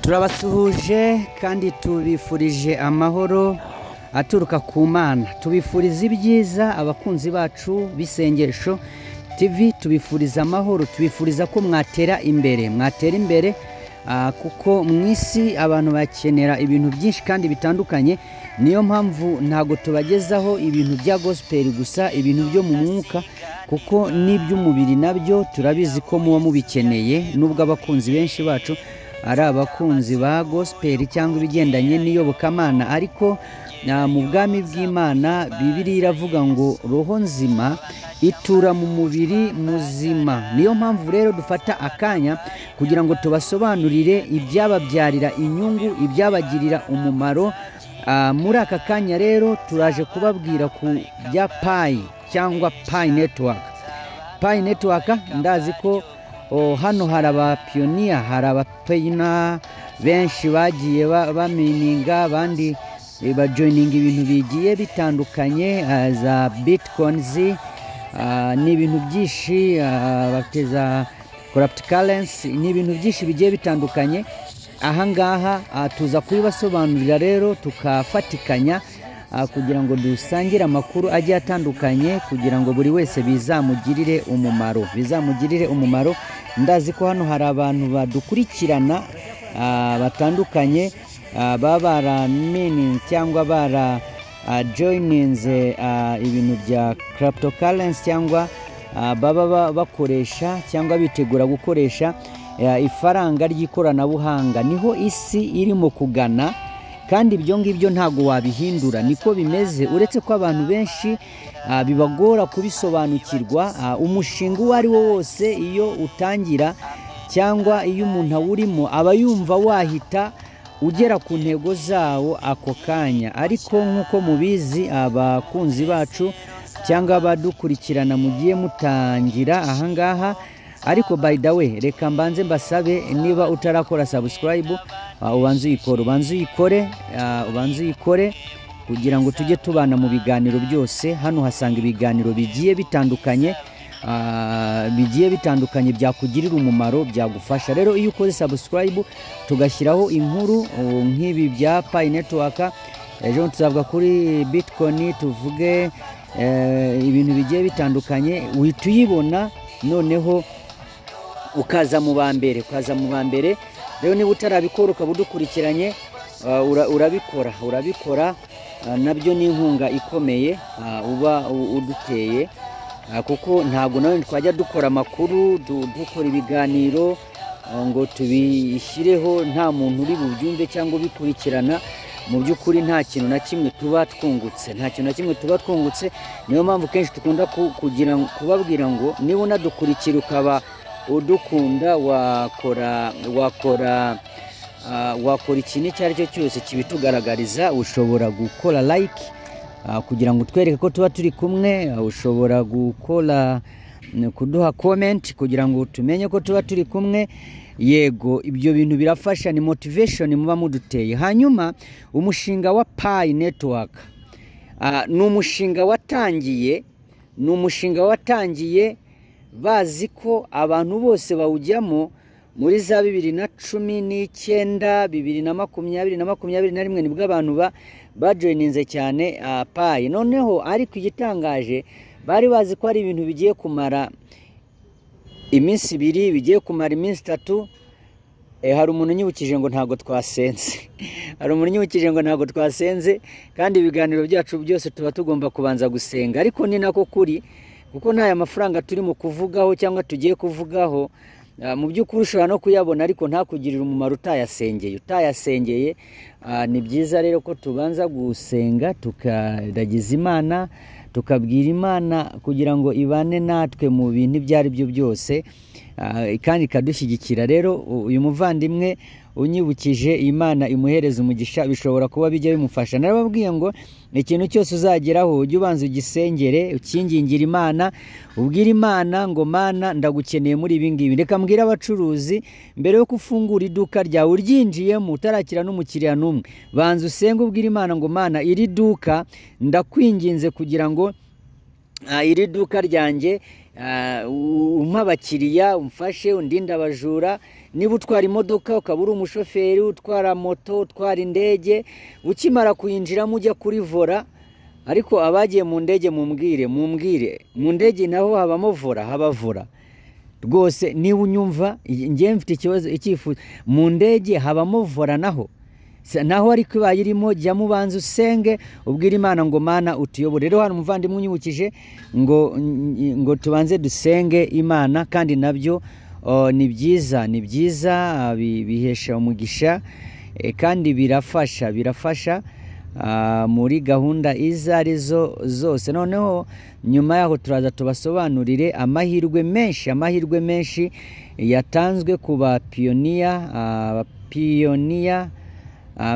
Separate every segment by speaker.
Speaker 1: Turabasuhuje kandi tubifurije amahoro aturuka ku Mana. Tubifuriza ibyiza abakunzi bacu b'Isengesho TV, tubifuriza amahoro, tubifuriza ko mwatera imbere, mwatera imbere kuko mu isi abantu bakenera ibintu byinshi kandi bitandukanye. Niyo mpamvu ntabwo tubagezaho ibintu bya gospel gusa, ibintu byo mu mwuka, kuko n'iby'umubiri nabyo turabizi ko muba mubikeneye, nubwo abakunzi benshi bacu ari abakunzi ba gospel cyangwa ibigendanye n'iyobokamana. Ariko mu bwami bw'Imana Bibiliya iravuga ngo roho nzima itura mu mubiri muzima. Niyo mpamvu rero dufata akanya kugira ngo tubasobanurire ibyababyarira inyungu, ibyabagirira umumaro. Muri aka kanya rero turaje kubabwira ku bya Pi cyangwa Pi Network. Pi Network, ndazi ko hano hari abapioneer, hari abapioneer benshi bagiye bamininga, abandi bajoininga ibintu bigiye bitandukanye, za bitcoins, ni ibintu byinshi, bafite za cryptocurrency, ni ibintu byinshi bigiye bitandukanye. Ahangaha tuza kubibasobanurira rero, tukafatikanya kugira ngo dusangire amakuru agiye atandukanye, kugira ngo buri wese bizamugirire umumaro, bizamugirire umumaro. Ndazi ko hano hari abantu badukurikirana batandukanye, baba baramininze cyangwa bara joininze ibintu bya cryptocurrency, cyangwa baba bakoresha cyangwa bitegura gukoresha ifaranga ry'ikoranabuhanga. Niho isi irimo kugana, kandi ibyo ngibyo ntabwo wabihindura, niko bimeze. Uretse ko abantu benshi bibagora kubisobanukirwa. Umushinga uwo ari wo wose iyo utangira cyangwa iyo umuntu awurimo, aba yumva wahita ugera ku ntego zawo ako kanya. Ariko nk'uko mubizi, abakunzi bacu cyangwa abadukurikirana mugiye mutangira ahangaha. Ariko by the way, reka mbanze mbasabe, niba utarakora subscribe, ubanze uyikore, ubanze uyikore, ubanze uyikore kugira ngo tujye tubana mu biganiro byose. Hano hasanga ibiganiro bigiye bitandukanye, bigiye bitandukanye byakugirira umumaro, byagufasha. Rero iyo ukoze subscribe, tugashyiraho inkuru nk'ibi bya Pi Network, ejo tuzavuga kuri bitcoin, tuvuge ibintu bigiye bitandukanye, uhita uyibona, noneho ukaza mu ba mbere, ukaza mu ba mbere. Rero niba utarabikora ukaba udukurikiranye, urabikora, urabikora, nabyo ni inkunga ikomeye uba uduteye, kuko ntabwo nawe twajya dukora amakuru, dukora ibiganiro ngo tubishyireho nta muntu uri bubyumve cyangwa ubikurikirana. Mu by'ukuri nta kintu na kimwe tuba twungutse, nta kintu na kimwe tuba twungutse. Niyo mpamvu kenshi dukunda kugira kubabwira ngo niba unadukurikira ukaba udukunda, wakora ikintu icyo ari cyo cyose kibitugaragariza. Ushobora gukora like kugira ngo utwereke ko tuba turi kumwe, ushobora gukora kuduha comment kugira ngo tumenye ko tuba turi kumwe. Yego, ibyo bintu birafasha, ni motivation muba muduteye. Hanyuma umushinga wa Pi Network ni umushinga watangiye, ni umushinga watangiye bazi ko abantu bose bawujyamo muri za 2019, 2020 na 21, nibwo abantu bajoininze cyane Pi. Noneho ariko igitangaje, bari bazi ko ari ibintu bigiye kumara iminsi 2, bigiye kumara iminsi 3. Hari umuntu unyibukije ngo ntabwo twasenze, hari umuntu unyibukije ngo ntabwo twasenze, kandi ibiganiro byacu byose tuba tugomba kubanza gusenga. Ariko ni nako kuri, kuko n'aya mafaranga turimo kuvugaho cyangwa tugiye kuvugaho, mu by'ukuri ushobora no kuyabona ariko ntakugirire umumaro utayasengeye, utayasengeye. Ni byiza rero ko tubanza gusenga, tukaragiza Imana, tukabwira Imana kugira ngo ibane natwe mu bintu ibyo ari byo byose, kandi ikadushyigikira. Rero uyu muvandimwe unyibukije, Imana imuhereza umugisha, bishobora kuba bijya bimufasha. Narababwiye ngo ikintu cyose uzageraho ujye ubanza ugisengere, ukingingire Imana, ubwire Imana ngo "Mana, ndagukeneye muri ibi ngibi." Reka mbwire abacuruzi, mbere yo gufungura iduka ryawe, uryinjiyemo utarakira n'umukiriya n'umwe, banza usenge, ubwire Imana ngo "Mana, iri duka ndakwinginze kugira ngo iri duka ryanjye umpe abakiriya, umfashe, undinde abajura." Niba utwara imodoka ukaba uri umushoferi, utwara moto, utwara indege, ukimara kuyinjiramo ujya kuri volant. Ariko abagiye mu ndege mumbwire, mumbwire, mu ndege naho habamo volant? Haba volant rwose. Niba unyumva, njyewe mfite ikibazo, icyifuzo: mu ndege habamo volant naho? Naho ariko ibaye irimo, jyamo ubanza usenge, ubwire Imana ngo: "Mana, utuyobore." Rero hano umuvandimwe unyibukije ngo tubanze dusenge Imana, kandi nabyo ni byiza, ni byiza, bihesha umugisha, kandi birafasha, birafasha muri gahunda izo arizo zose. Noneho nyuma yaho turaza tubasobanurire amahirwe menshi, amahirwe menshi yatanzwe ku bapiyoniya. Abapiyoniya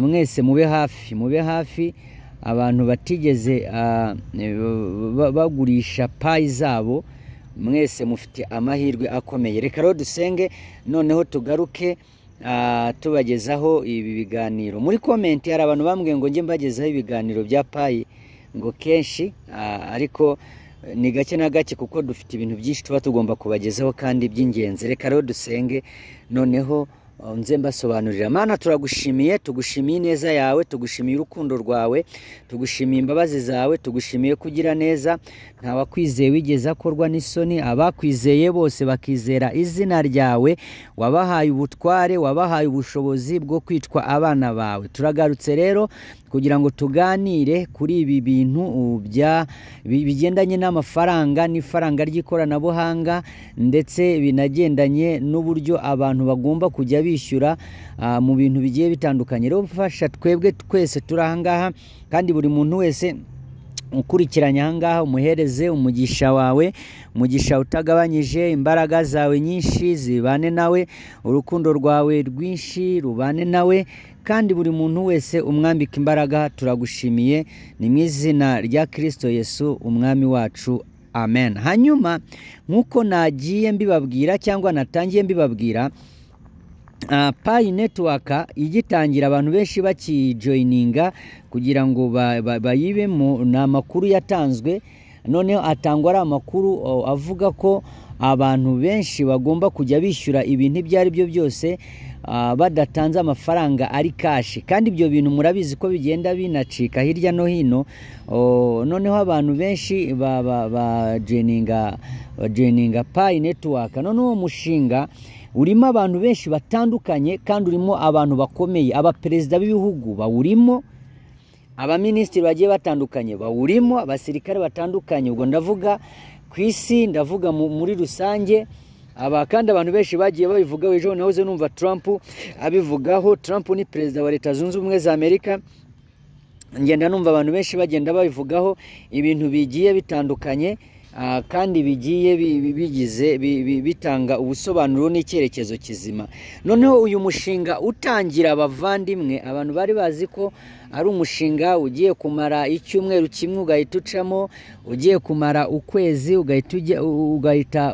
Speaker 1: mwese mube hafi, mube hafi. Abantu batigeze bagurisha Pi zabo, mwese mufite amahirwe akomeye. Reka rero dusenge, noneho tugaruke tubagezaho ibi biganiro. Muri comment hari abantu bambwiye ngo njye mbagezaho ibiganiro bya Pi ngo kenshi, ariko ni gake na gake, kuko dufite ibintu byinshi tuba tugomba kubagezaho kandi by'ingenzi. Reka rero dusenge, noneho nze mbasobanurira. Mana, turagushimiye, tugushimiye ineza yawe, tugushimiye urukundo rwawe, tugushimiye imbabazi zawe, tugushimiye kugira neza. Nta wakwizeye wigeze akorwa n'isoni. Abakwizeye bose bakizera izina ryawe, wabahaye ubutware, wabahaye ubushobozi bwo kwitwa abana bawe. Turagarutse rero kugira ngo tuganire kuri ibi bintu bigendanye n'amafaranga n'ifaranga ry'ikoranabuhanga, ndetse binagendanye n'uburyo abantu bagomba kujya bishyura mu bintu bigiye bitandukanye. Rero fasha twebwe twese turi aha ngaha, kandi buri muntu wese ukurikiranye aha ngaha umuhereze umugisha wawe, umugisha utagabanyije. Imbaraga zawe nyinshi zibane nawe, urukundo rwawe rwinshi rubane nawe, kandi buri muntu wese umwambika imbaraga. Turagushimiye, ni mu izina rya Kirisito Yesu umwami wacu, amen. Hanyuma nk'uko nagiye mbibabwira cyangwa natangiye mbibabwira, Pi Network igitangira, abantu benshi bakijoininga kugira ngo bayibemo, ni amakuru yatanzwe. Noneho atangwa ari amakuru avuga ko abantu benshi bagomba kujya bishyura ibintu ibyo ari byo byose badatanze amafaranga ari cash. Kandi ibyo bintu murabizi ko bigenda binacika hirya no hino. Noneho abantu benshi bajoininga Pi Network. Noneho uwo mushinga urimo abantu benshi batandukanye, kandi urimo abantu bakomeye. Abaperezida b'ibihugu bawurimo, abaminisitiri bagiye batandukanye bawurimo, abasirikare batandukanye. Ubwo ndavuga ku isi, ndavuga muri rusange. Aba kandi abantu benshi bagiye babivugaho. Ejo nahoze numva Trump abivugaho. Trump ni perezida wa Leta Zunze Ubumwe za Amerika. Ngenda numva abantu benshi bagenda babivugaho ibintu bigiye bitandukanye, kandi bigiye bigize bitanga ubusobanuro n'icyerekezo kizima. Noneho uyu mushinga utangira, abavandimwe, abantu bari bazi ko ari umushinga ugiye kumara icyumweru kimwe ugahita ucamo, ugiye kumara ukwezi ugahita ugahita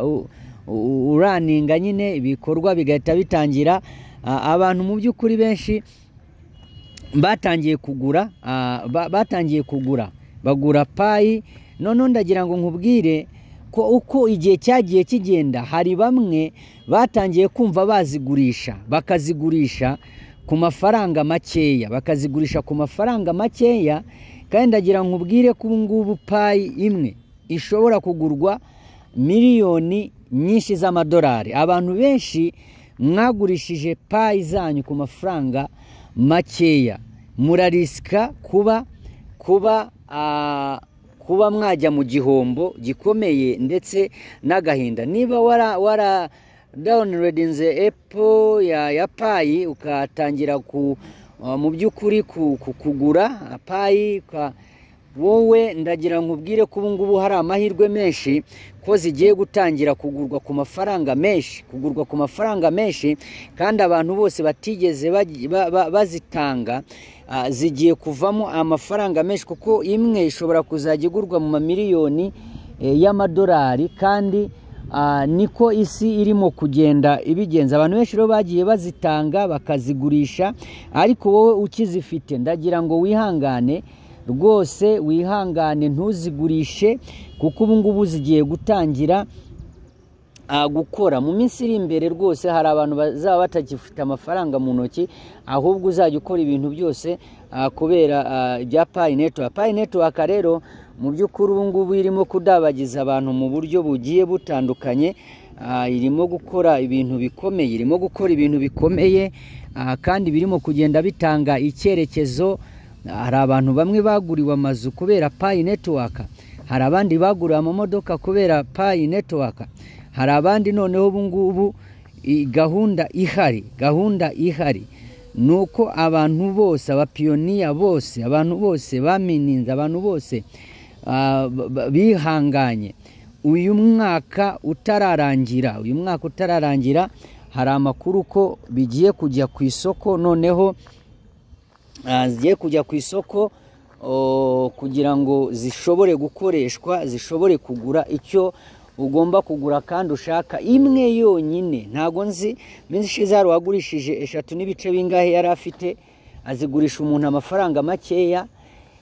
Speaker 1: uraninga nyine, ibikorwa bigahita bitangira. Abantu mu by'ukuri benshi batangiye kugura, batangiye kugura, bagura Pi. Noneho ndagira ngo nkubwire ko uko igihe cyagiye kigenda, hari bamwe batangiye kumva bazigurisha, bakazigurisha ku mafaranga makeya, bakazigurisha ku mafaranga makeya. Kandi ndagira nkubwire ko ubu ngubu Pi imwe ishobora kugurwa miliyoni nyinshi z'amadolari. Abantu benshi mwagurishije Pi zanyu ku mafaranga makeya, murarisika kuba mwajya mu gihombo gikomeye ndetse n'agahinda. Niba wara downloadinze app ya Pi, ukatangira ku mu by'ukuri kugura Pi, wowe ndagira nkubwire ko ubu ngubu hari amahirwe menshi ko zigiye gutangira kugurwa ku mafaranga menshi, kugurwa ku mafaranga menshi. Kandi abantu bose batigeze bazitanga, zigiye kuvamo amafaranga menshi, kuko imwe ishobora kuzajya igurwa mu mamiliyoni y'amadolari. Kandi niko isi irimo kugenda ibigenza. Abantu benshi rero bagiye bazitanga bakazigurisha, ariko wowe ukizifite ndagira ngo wihangane rwose, wihangane, ntuzigurishe, kuko ubu ngubu zigiye gutangira. gukora mu minsi iri imbere. Rwose hari abantu bazaba batagifite amafaranga mu ntoki, ahubwo uzajya ukora ibintu byose kubera ibya Pi Network. Pi Network rero mu by'ukuri ubu ngubu irimo kudabagiza abantu mu buryo bugiye butandukanye. Irimo gukora ibintu bikomeye, irimo gukora ibintu bikomeye, kandi birimo kugenda bitanga icyerekezo. Hari abantu bamwe baguriwe amazu kubera Pi Network, hari abandi baguriwe amamodoka kubera Pi Network, hari abandi noneho ubu ngubu gahunda ihari ni uko abantu bose, abapioneer bose, abantu bose bamininze, abantu bose bihanganye, uyu mwaka utararangira, hari amakuru ko bigiye kujya ku isoko. Noneho zigiye kujya ku isoko kugira ngo zishobore gukoreshwa, zishobore kugura icyo ugomba kugura kandi ushaka imwe yonyine. Ntago nzi, iminsi ishize hari uwagurishije eshatu n'ibice bingahe yari afite, azigurisha umuntu amafaranga makeya,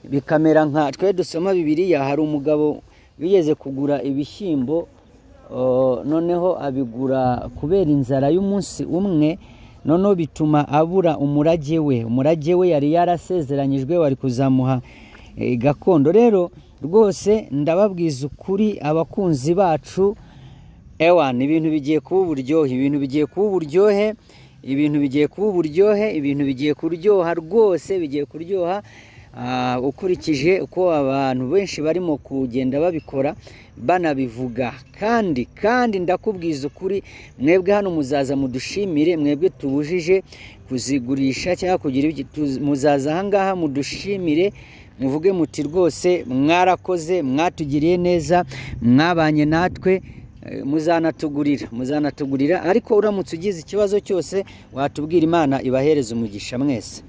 Speaker 1: bikamera nka twe dusoma Bibiliya. Hari umugabo wigeze kugura ibishyimbo, noneho abigura kubera inzara y'umunsi umwe, noneho bituma abura umurage we yari yarasezeranyijwe, wari kuzamuha gakondo. Rero rwose ndababwiza ukuri, abakunzi bacu, ewana, ibintu bigiye kuba uburyohe, ibintu bigiye kuba uburyohe, ibintu bigiye kuba uburyohe, ibintu bigiye kuryoha rwose, bigiye kuryoha. Ukurikije uko abantu benshi barimo kugenda babikora banabivuga, kandi ndakubwiza ukuri, mwebwe hano muzaza mudushimire, mwebwe tubujije kuzigurisha cyangwa kugira ibyo, muzaza ahangaha mudushimire, muvuge muti rwose mwarakoze, mwatugiriye neza, mwabanye natwe, muzanatugurira. Ariko uramutse ugize ikibazo cyose watubwira. Imana ibahereze umugisha mwese.